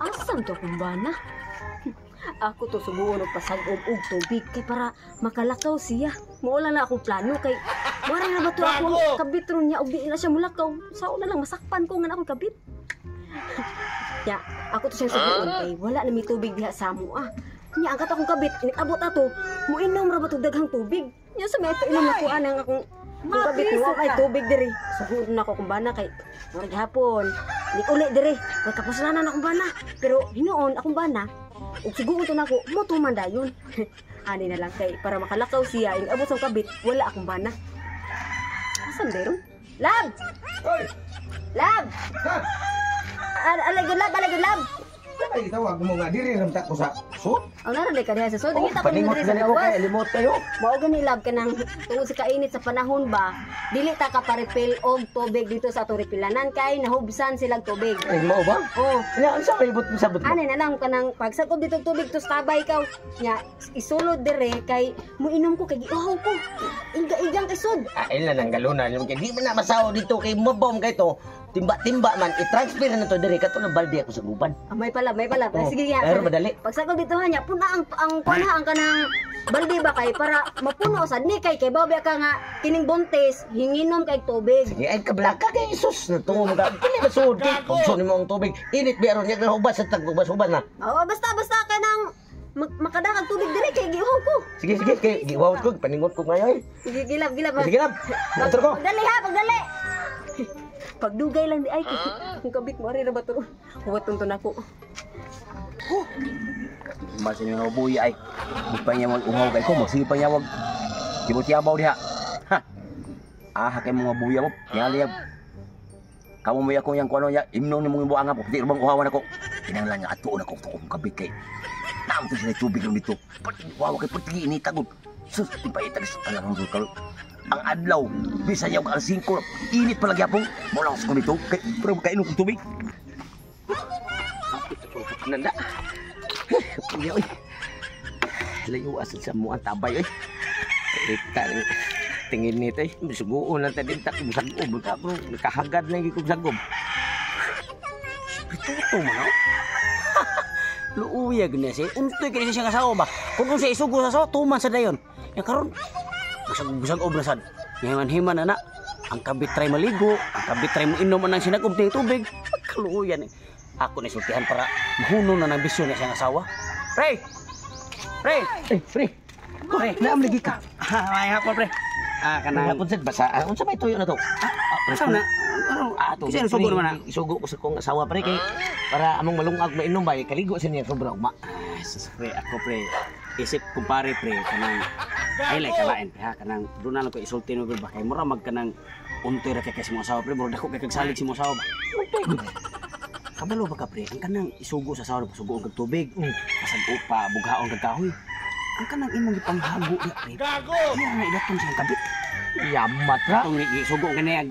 Asan to akong bana? Ako to subuon og pasag-ob og tubig kay para makalakaw siya. Mao lang na akong plano kay wala na ba to ako ang kabit ron niya og di na siya mulakaw. Sao na lang masakpan ko nga na akong kabit. Ya, ako to siyang subuon kay wala na may tubig diha sa amo ah. Nya ang kato akong kabit inikabot ato, moinom ra ba to daghang tubig. Nya sa may painom ako anang akong kabit mo ay tubig diri. Subuon na ako akong bana kay murag gihapon. Nik uli diri, kay kapuslanan akong bana. Pero hinuon akong bana ug suguon to nako, mo tuman dayon. Ani na lang kay para makalakaw siya ing abot sa kabit, wala akong bana. Asan meron? Lab! Oy! Lab! Ha? Alay good lab, alay good lab. Ay, tawag mo nga diri ramta ko sa sud. Aw naran ka diha sa sud. Ngita ko Panimot diri sa gani ko gawas. kay limot kayo. Mao gani lab kanang tungod sa kainit sa panahon ba, dili ta ka pa-refill og tubig dito sa atong refillanan kay nahubsan silang tubig. Ay, mao ba? Oh, Nya unsa may ibot mo sabot mo? Ani na lang kanang pagsag-ob dito og tubig tos tabay ikaw. Nya isulod dire kay muinom ko kay giuhaw ko. Iga-igang kay sud. Ay lang ang galunan yung kay di man na masaw dito kay mabom kay to. Timba-timba man i-transfer na to diri kato na balde ako sa guban. Ah, may pala, may pala. Oh, Sige nga. pero madali. Pagsagop dito ha nya, puna ang kuan ha, ang kanang balde ba kay para mapuno sad ni kay kay baw ka nga kining buntis hinginom kay tubig. Sige ay kablaka kay Jesus na tungo mo ka. Kini masud kay kung nimo ang tubig. Init bi aron nya hubas sa tagbas-hubas na. Oo, basta basta kanang makadakag tubig dire kay giuhaw ko. Sige sige kay giwawat ko paningot ko ngayon. Sige, gilab gilab. ha. Sige lab. Motor ko. Pagdali ha, pagdali. Pagdugay lang di ay kay kung kabit mo ari ra ba to. Huwat to nako. Masin yung buya ay. Di pa niya mag-uhaw kay ko, magsige pa niya wag. Kibot-yabaw diha. Ha. Ah, kay mga buya mo. Ngali Kamu mo ako yang kuano niya, imnon ni mong buang ako. Di bang uhawan ako. Kinahanglan nga atuon ako to akong kabit kay. Naam to sila tubig ron dito. Pati uhaw kay pati ini tagod. Sus, timpay itag sa talang ang Ang adlaw, bisan yaw alas 5, init pa lagi apong. Mo lang sa dito kay pero kainom kong tubig. Nanda. Punya oy. Layo asad sa mo ang tabay oy. Kita tingin nito eh. Suguon lang ta din ta sagob ta bro. Nakahagad lang gyud kog sagob. Tuto man ako. Luuyag na siya. Untoy kay siya nga asawa ba? Kung unsa isugo sa asawa, tuman sa dayon. Yang karon masag-busag na sad. Ngayon himan na na. Ang kabit try maligo, ang kabit try mo inom anang sinagob ng tubig. Pagkaluuyan eh. Ako na sultihan para mahuno na ng bisyo na siyang asawa. Pre! Pre! Eh, pre. Pre! Naam lagi ka. May hapon, pre. Ah, kanang Hapon sad basa. Ah, unsa may tuyo na to? Asa na? Ah, Kasi ano sugo naman na? Isugo ko sa kong asawa pre kay para among malungag mainom ba kaligo sa niya sobra ugma. Ay, sus, pre, ako pre. Isip kumpare pre kanang ay lay kalain pre ha kanang doon na lang ko isulti no pre ba kay mura mag kanang untoy ra kay kay sa mga asawa pre mura dako kay kagsalig si mga asawa ba. Kabalo ba ka pre ang kanang isugo sa asawa sugoon kag tubig pasag upa bughaon kag kahoy ang kanang imong gipanghago ya pre. Gago. Iya na idatong siyang kabit. Yamat ra. Atong isugo kani ang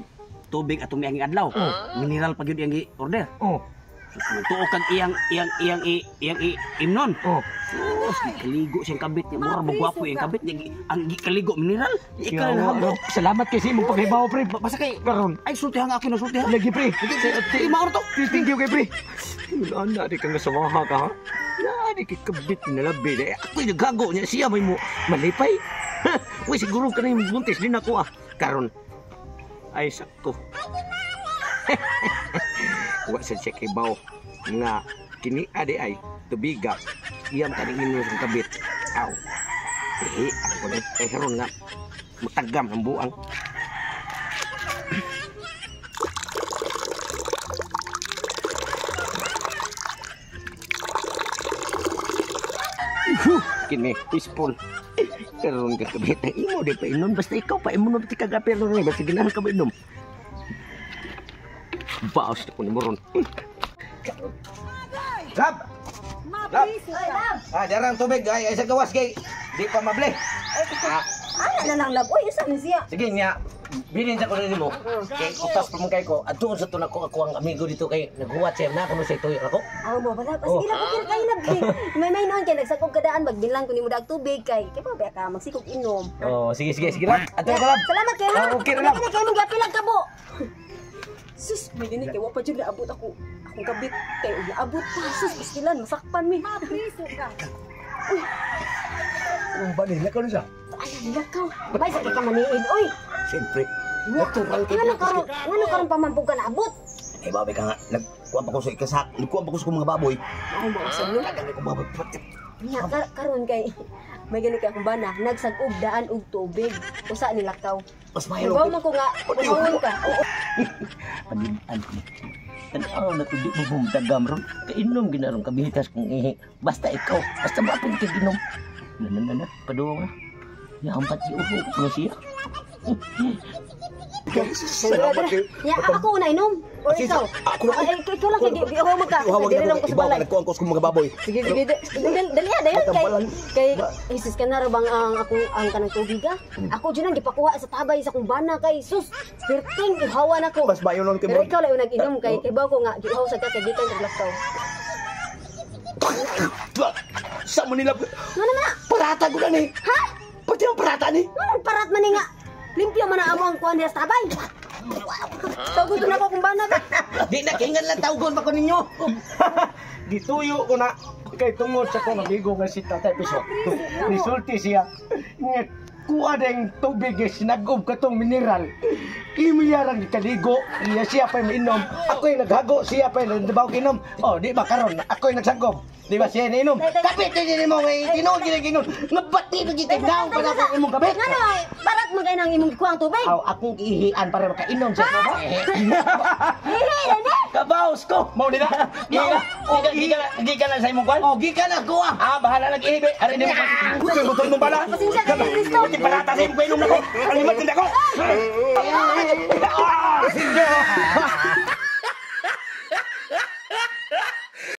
tubig atong mianging adlaw. Mineral pa gyud iyang gi-order. Oh. Sus, tuo kag iyang iyang iyang iyang imnon. Oh. Sus, kaligo siyang kabit niya. Mura mo gwapo iyang kabit niya. Ang kaligo mineral. Ikaw na hago. Salamat kay sa imong paghibaw pre. Basta kay Karon. Ay sultihan ako na sultihan. Lagi pre. Di maor to. Thank you kay pre. Wala na di ka nga samaha ka ha. Na di kay kabit na labi. Eh, ako'y nagago niya siya may mo malipay. Uy siguro ka na yung buntis din ako ah. Karon. Ay sakto. Wa sa siya kay baw nga kini adi ay tubiga iyang kaning sa kabit. Aw. Eh, ako na eh karon nga mutagam ang buang. Huh, kini peaceful. Karon ka kabit ang imo di pa inom basta ikaw pa inom ti kagapi ron basta ganahan ka ba inom. Baos na ko ni moron. Lab! Lab! Oy, lab. Ah, darang tubig ay, ay sa gawas kay di pa mable. Ah, Ana na lang lab. Oy, usa ni siya. Sige niya, bilin sa ko nimo. Kay utas pa man kay ko. Adtuon sa to nako ako ang amigo dito kay naghuwat siya na kuno siya tuyo ako. Aw mo ba lab? Sige lab, okay kay lab. May may noon kay nagsakog kadaan magbilang ko nimo dag tubig kay kay pa ba ka magsikog inom. Oh, sige sige sige lab. Adto ka lab. Salamat kay ha. Ah, okay ra lab. Kay mong giapilag ka bo. Sus, may gani kay wa pa jud naabot ako. Akong kabit kay unaabot pa sus pastilan masakpan mi. Mapriso ka. Ang ba nila ka siya? Ay, nilakaw. Bay sa ka maniid oy. Siyempre, natural kay Ngano karon pa man pud ka naabot? Eh, babe ka nga, nagkuha pa ko sa ikasak, nagkuha pa ko sa mga baboy. Ako mausap no. Tagal ko baboy. Nya karon kay may gani kay akong bana nagsag-ug daan og tubig. Usa nilakaw. Mas mahilo. Ibaw man ko nga usawon ka. Oo. Panimaan ko. Tanaw na to di mo bumtagam ron. Kainom ginaron kabihitas kung ihi. Basta ikaw, basta mapag kay ginom. Na na na na, paduwa nga. Yahampat si uho ko na siya. Salamat kayo. Nya ako una inom. O Sige, ikaw. ako na. Ay, ikaw lang kay giuhaw man ka. Uhaw Dili lang ko sa Ibaw balay. nagkuha ko sa mga baboy. Sige, sige, dali dali dayon kay Matambalan. kay isis ka na ra bang ang akong ang kanang tubig ah. Ako jud ang gipakuha sa tabay sa akong bana kay sus, perting uhawan ako. Mas mayo nun kay Pero ikaw lang yung nag-inom kay kay ko nga giuhaw sa ka kay gikan kag lakaw. Sa Manila. Ngano man na? Parata ko na ni. Ha? Pati ang parata ni. Ngano parat man ni nga? Limpyo man na amo ang kuan diha sa tabay. Tawgon na ko kung bana ba. Di na kingan lang tawgon pa ko ninyo. Gituyo ko na kay tungod sa kong amigo nga si Tatay Piso. Resulti siya nga kuha na yung tubig nga sinagob katong mineral. Imiyarang kaligo, iya siya pa mainom. Ako yung naghago, siya pa yung nagdabaw inom. Oh, di ba karon ako yung nagsagob. Di ba siya nainom? Kapit din mo ngay tinuod gid gingon. Ngabati pa gid daw pa na akong imong kapit. Ngano ay parat man kay nang imong gikuha ang tubig. Aw, akong ihian para makainom siya. Hihi dani. Kabaos ko. Mao nila. Gikan na sa imong kwan. Oh, gikan ako ah. Ah, bahala nag ihibi. Ari di mo kwan. Gusto mo mong bala. Pasensya ka Kristo. Pati parata sa imong inom nako. Ang limat ko. Ah!